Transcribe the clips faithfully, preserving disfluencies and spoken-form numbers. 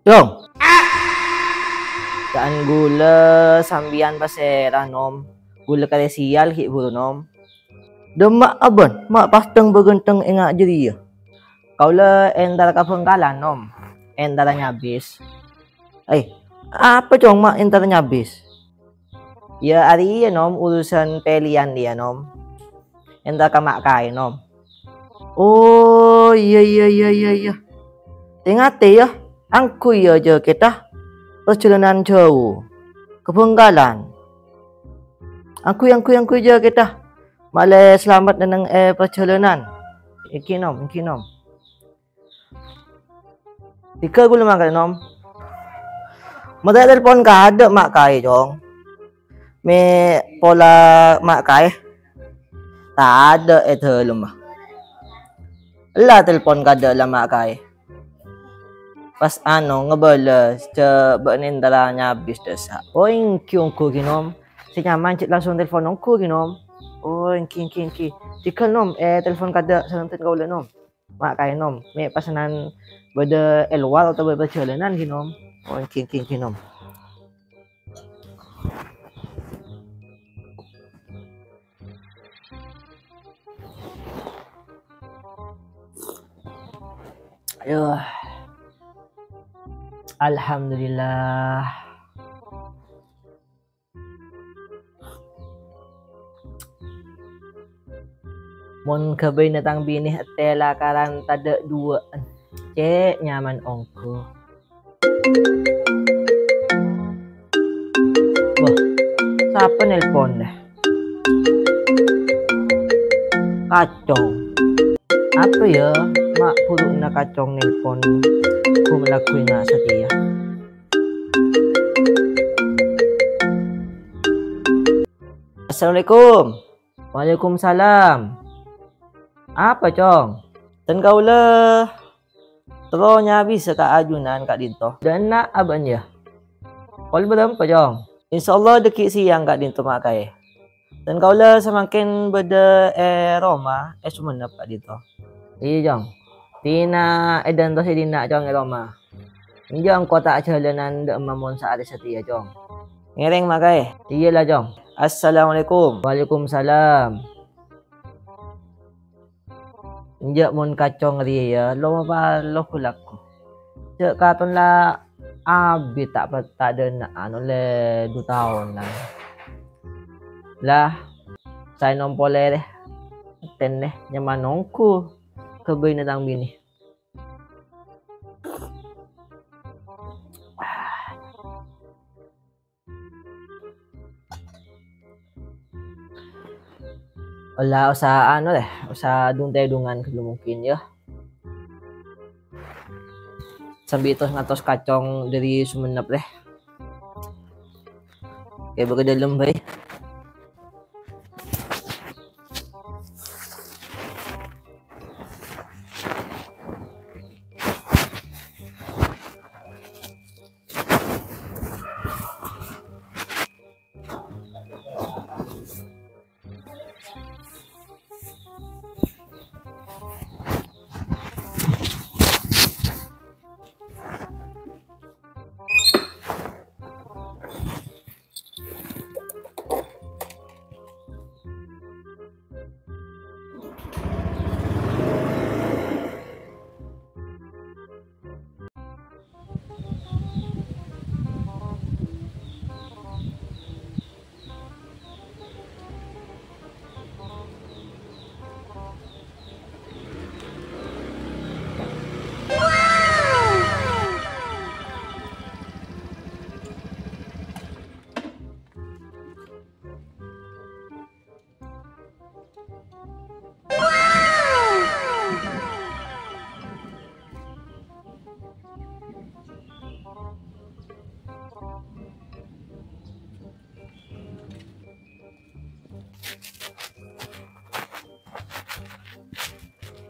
Cong. Ca'an ghulâ sampèyan pasèra, Nom? Ghulâ karè sèyal ghi' bhuru, Nom. Dâ' emma' abân, ma' pas tèng-bâghântèng enga' jârèya. Kaulâ entar ka Bhângkalan, Nom. Entar nyabis. Eh, apa, Cong, ma' entar nyabis? Yâ, arèya, Nom, urusan pèlèyan rèya, Nom. Entar ka ma' kaè, Nom. Oh, iyâ, iyâ, iyâ, iyâ, iyâ. Tè-ngatè, yâ. Angghuy, yâ, jhâ' kèta. Parjhâlânan jhâu. Ka Bhângkalan. Angghuy, angghuy, angghuy, jhâ' kèta. Malè salamet neng-enneng è parjhâlânan. Èngghi, Nom, èngghi, Nom. Dhika ghulâ mangkèn, Nom. Mè' telpon kaadâ' ma' kaè, Cong. Mè' pola ma' kaè. Tadâ' è dâlemma. Ella telpon kaadâ' la ma' kaè. Pas ano ngabâlâs, jhâ' bâ'na entara nyabis dâsa. Oh, èngghi ongghu ghi, Nom. Sè nyaman jhâ' langsung telpon ongghu ghi, Nom. Oh, èngghi, èngghi, èngghi. Dhika, Nom, eh, telpon kaadâ' santen kaulâ, Nom. Ma' kaè, Nom. Mè' pas nan bâdâ è lowar otabâ parjhâlânan ghi, Nom. Oh, èngghi, èngghi, èngghi, Nom. Aduh. Alhamdulillah. Mon ghâbâyna tang binè ètèlakaran tadâ' duwâ'ân, cè' nyaman ongghu. Wah, sapa nelpon dâ? Kacong. Apa yâ, ma' bhuru'na Kacong nelpon ghum-lagghu enga' satèya. Assalamualaikum. Waalaikumsalam. Apa, Cong? Dân kaulâ terro nyabisa ka ajunan ka'dinto. Dâ' enna' abâ'na yâ? Pokol bârâmpa, Cong? Insyaallah dâgghi' sèyang ka'dinto ma' kaè. Dân kaulâ samangkèn bâdâ è roma è Songennep ka'dinto. Iyâ, Cong. Tina è dânto sè dinna', Cong, è roma. Enjâ' engko' ta' jhâlânan dâ' emma mon saarè satèya, Cong. Ngèrèng ma' kaè. Iyâ la, Cong. Assalamualaikum. Waalaikumsalam. Enjâ' mon Kacong rèya yâ, lo mapalo ghu-lagghu. Jhâ' katon la abit ta' pe-, ta' dâ' enna' anu lè du taon la. Lah, saè nom polè rè. Tènè nyaman ongghu ghâbâyna tang binè. Ola osa anu deh, osa dung-tèdungan ghâllu mungkin yâ. Sambi tos ngantos Kacong dâri Songennep deh. Oke, bâkal dâlem bhâi.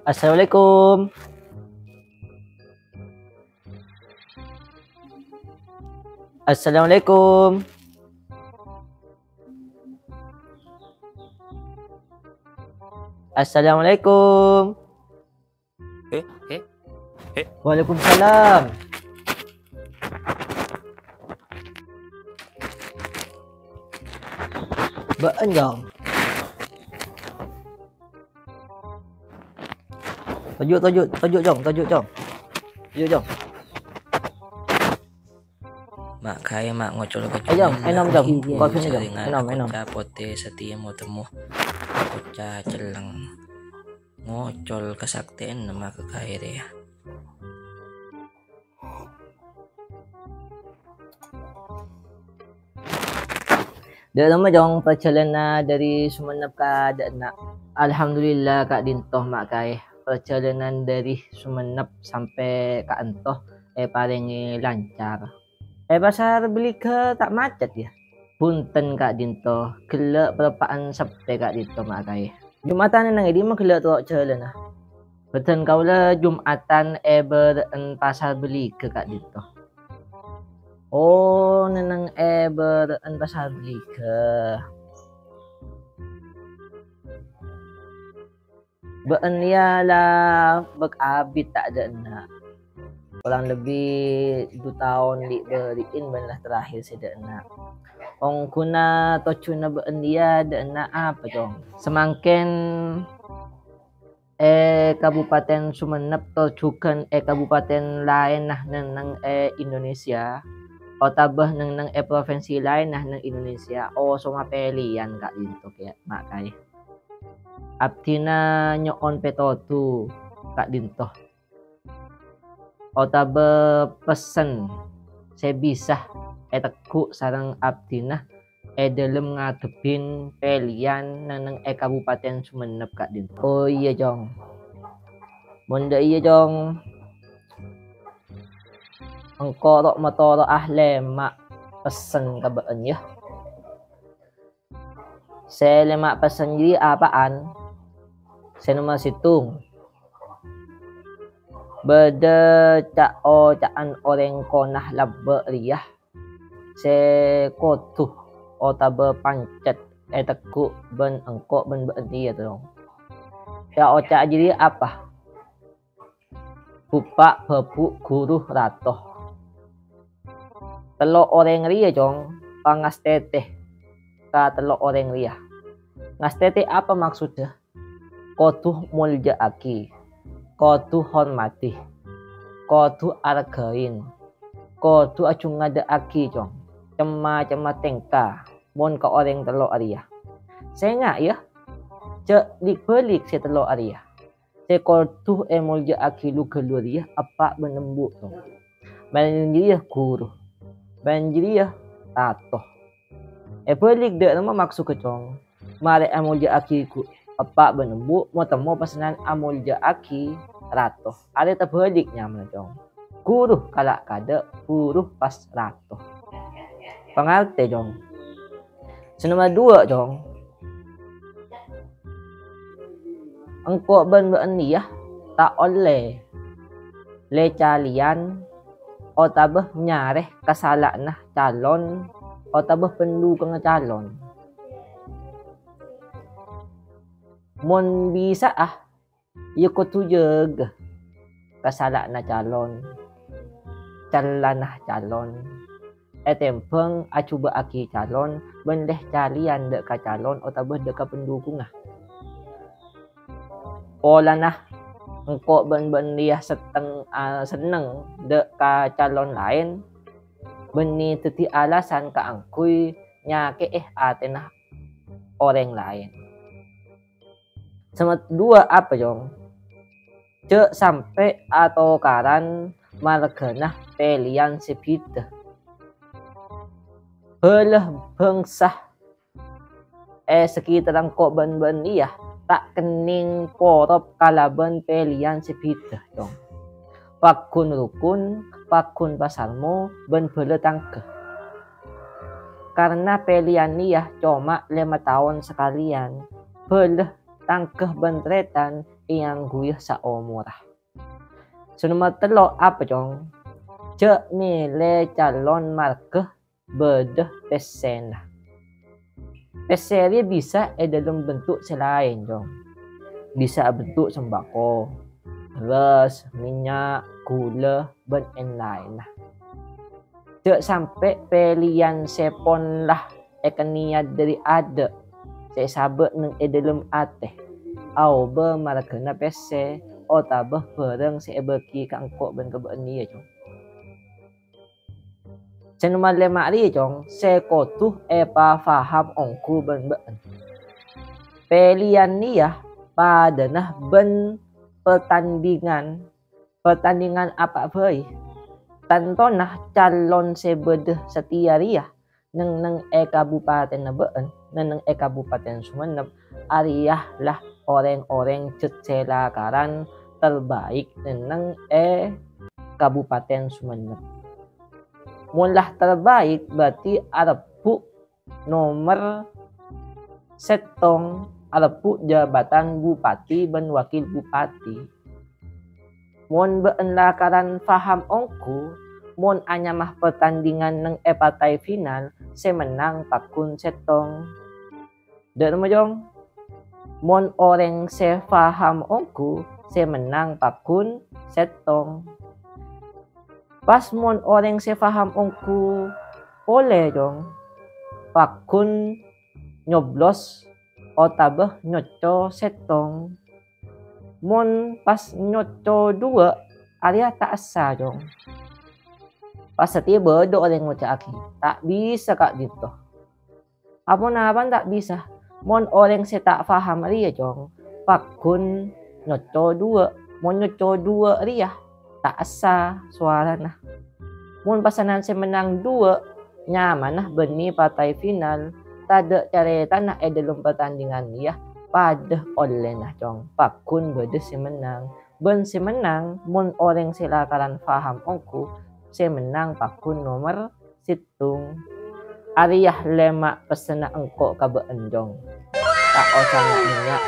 Assalamualaikum. Assalamualaikum. Assalamualaikum. Eh, eh, eh. Waalaikumsalam. Bâ'en, Jong. Toju', toju', toju', Jong, toju', Jong. Toju', Jong. Ma' kaè, ma' ngocol ka Ayo, Jong, enom, Jong. Kopi, Jong. Enom, enom. Koca potè satèya mo-temmo. Koca celleng. Ngocol kasaktèyanna ma' kaè rèya. Dâ' remma, Jong, parjhâlânan dâri Songennep ka Dâ'enna'? Alhamdulillah, ka'dinto, ma' kaè. Parjhâlânan dâri Songennep sampè' ka'anto èparèngè lancar. È Pasar Beliga ta' macet, yâ? Bhunten, ka'dinto, ghellâ' parappa'na seppè ka'dinto, ma' kaè. Jum'atan neng è dimma ghellâ' toro' jhâlâna? Bâdân kaulâ Jum'atan è bârâ'en Pasar Beliga ka'dinto. Oh, neng è bârâ'en Pasar Beliga. Bâ'en rèya la bâk abit ta' dâ' enna'. Korang lebbi du taon li' bâri'in bân la terakhir sè dâ' enna'. Ongghuna tojjhuna bâ'en rèya dâ' enna' apa, Cong? Samangkèn è Kabupaten Songennep tor jhughân è kabupaten laènna neng-enneng è Indonesia, otabâ neng-enneng è provinsi laènna neng Indonesia, osoma pèlèyan ka'dinto kèya, ma' kaè. Abdhina nyo'on pètodhu ka'dinto, otabâ pessen sè bisa ètegghu' sareng abdhina è dhâlem ngadhebbhin pèlèyan neng-enneng è Kabupaten Songennep ka'dinto. Oh iyâ, Cong. Mon dâ' iyâ, Cong, engko' ro'-matoro'a lèma' pessen ka bâ'en, yâ. Sè lèma' pessen jârèya apa'an? Sè nomer sèttong, bâdâ ca'-oca'an orèng kona labbâ' rèya sè kodhu otabâ pancet ètegghu' bân engko' bân bâ'en rèya, Cong. Ca'-oca' jârèya apa? Bapa', bhâbhu', ghuru, rato. Tello' orèng rèya, Cong, pangastètè ka tello' orèng rèya. Ngastètè apa maksodda? Kodhu molja'aghi, kodhu hormadhi, kodhu arghâi, kodhu ajhungngâdhâ'aghi, Cong. Cem-macemma tèngka mon ka orèng tello' arèya. Sènga', yâ, jhâ' lik-bâlik sè tello' arèya. Sè kodhu èmolja'aghi lu-ghâllu rèya eppa' bân embu', Cong. Bân jârèya ghuru. Bân jârèya rato. Èbâlik dâ' remma maksodda, Cong? Marè amolja'aghi ghu-, eppa' bân embu', mo-temmo passennan amolja'aghi rato. Arèya tabâlik nyamana, Cong. Ghuru kala' kadâ', ghuru pas rato. Pangartè, Cong. Sè nomer duwâ', Cong. Engko' bân bâ'en rèya ta' ollè lè-calèyan otabâ nyarè kasala'anna calon otabâ pandukungnga calon. Mon bisa'a, yâ kodhu jâgâ kasala'anna calon, cellana calon, ètèmbhâng ajhubâ'aghi calon bân lè-calèyan dâ' ka calon otabâ dâ' ka pandukungnga. Polana engko' bân bâ'en rèya setteng-, a, senneng dâ' ka calon laèn, bânnè dhâddhi alasan kaangghuy nyakè'è atèna orèng laèn. Sè nomer duwâ' apa, Cong? Jhâ' sampè' atokaran marghâna pèlèyan sè bhidhâ. Bhâlâ bhângsa è sakètarra engko' bân bâ'en rèya ta' kennèng porop kalabân pèlèyan sè bhidhâ, Cong. Paggun rokon, paggun pasarmo, bân bhâlâ tangghâ. Karna pèlèyan rèya coma lèma taon sakalèyan, bhâlâ tangghâ bân tarètan èangghuya saomorra. Sè nomer tello' apa, Cong? Jhâ' mèlè calon marghâ bâdâ pèssèna. Pèssè rèya bisa è dhâlem bentuk sè laèn, Cong. Bisa abentuk sembako, bherrâs, mènnya', ghulâ, bân èn-laènna. Jhâ' sampè' pèlèyan sè pon la èkanèyat dâri adâ' sè èsabâ' neng è dhâlem atè, aobâ marghâna pèssè otabâ bhârâng sè èbâghi ka engko' bân ka bâ'ân rèya, Cong. Sè nomer lèma' rèya, Cong, sè kodhu èpafaham ongghu bân bâ'ân. Pèlèyan rèya padâna bân pertandingan, pertandingan apa bhâi. Tantona calon sè bâdâ satèya rèya neng-neng è kabupatènna bâ'ân, neng-neng è Kabupatèn Songennep, arèya la orèng-orèng jhât sè lakaran terbaik neng-neng è Kabupatèn Songennep. Mon la terbaik, berarti arebbhu' nomer sèttong, arebbhu' jabatan bupati bân wakil bupati. Mon bâ'ân lakaran paham ongghu, mon anyama pertandingan neng è partai final, sè mennang pagghun sèttong. Dâ' remma, Cong? Mon orèng sè paham ongghu, sè mennang pagghun sèttong. Pas mon orèng sè paham ongghu polè, Cong, pagghun nyoblos otabâ nyocco sèttong. Mon pas nyocco duwâ', arèya ta' essa, Cong. Pas satèya bâdâ orèng ngoca'aghi, "Ta' bisa ka'dinto." Aponapa ta' bisa? Mon orèng sè ta' paham rèya, Cong, pagghun nyocco duwâ'. Mon nyocco duwâ' rèya, ta' essa sowarana. Mon pasanan sè mennang duwâ', nyamana bânnè partai final, tadâ' carètana è dhâlem pertandingan rèya, padâ ollèna, Cong. Pagghun bâdâ sè mennang. Bân sè mennang, mon orèng sè lakaran paham ongghu, sè mennang pagghun nomer sèttong. Arèya lèma' pessenna engko' ka bâ'ân, Cong. Ta' osa nya'-nènya'.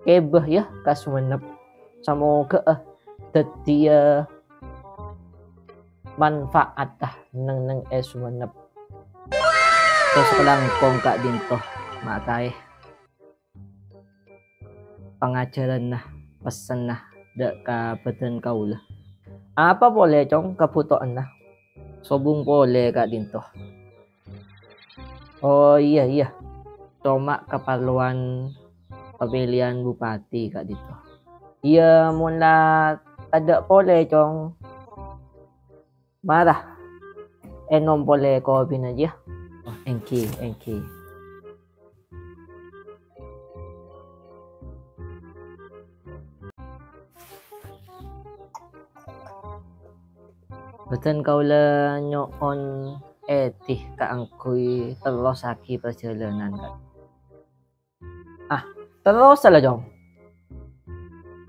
Kèbâ, yâ, ka Songennep. Samoghâ'â dhâddhiyâ manfaatta neng-neng è Songennep. Terros kalangkong ka'dinto, Ma' Kaè. Pangajhârânna, pessenna dâ' ka bâdân kaulâ. Apa polè, Cong, kabhutowanna? Sobung polè ka'dinto. Oh, iyâ, iyâ. Coma kaparlowan pamèlèyan bupati ka'dinto. Iyâ, mon la tadâ' polè, Cong. Mara, ènom polè kopina, yâ. Oh, èngghi, èngghi. Bâdân kaulâ nyo'on èdhi kaangghuy terrossaghi parjhâlânan, Ka'. Ah, terros la, Cong.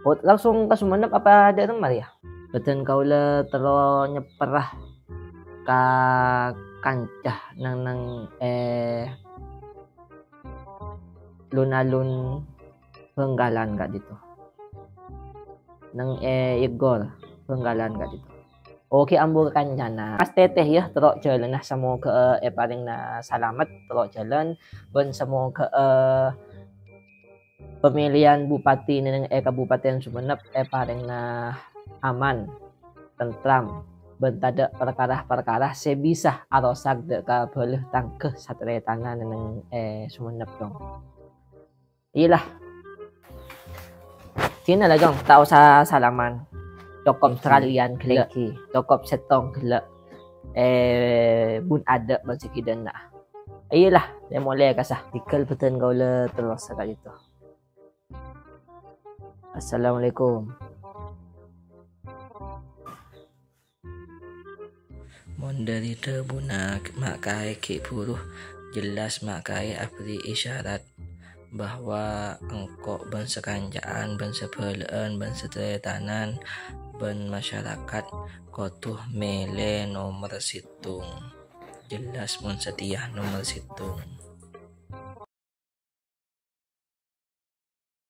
Oh, langsung ka Songennep apa dâ' remma rèya? Bâdân kaulâ terro nyèpperra ka kanca neng-neng è lun-alun Bhângkalan ka'dinto. Neng è Yegor, Bhângkalan ka'dinto. Oke, ambu ka kancana. Pas tètè, yâ, terro jhâlânna, samoghâ'â, eh, èparèngna salamet terro jhâlân, bân samoghâ'â, eh, pamèlèyan bupati neng è Kabupaten Songennep èparèngna aman, tentram, bân tadâ' parkara-parkara sè bisa arosak dâ' ka bhâlâ tangghâ satarètanna neng è Songennep, Cong. Iyâ la. Dinah la, Cong, ta' osa salaman. Cokop sakalèyan ghellâ'. Cokop sèttong ghellâ'. Eh, bun adâ' bân sakèdânna. Iyâ la, lè-molè kassa. Tèghâl bâdân kaulâ terros saka'dinto. Assalamualaikum. Mon dâri dhâbuna Ma' Kaè ghi' buru, jelas Ma' Kaè aberri' isyarat bahwa engko' bân sakanca'an, bân sabhâlâ'ân, bân satarètanan, bân masyarakat kodhu mèlè nomer sèttong. Jelas mon satèya nomer sèttong.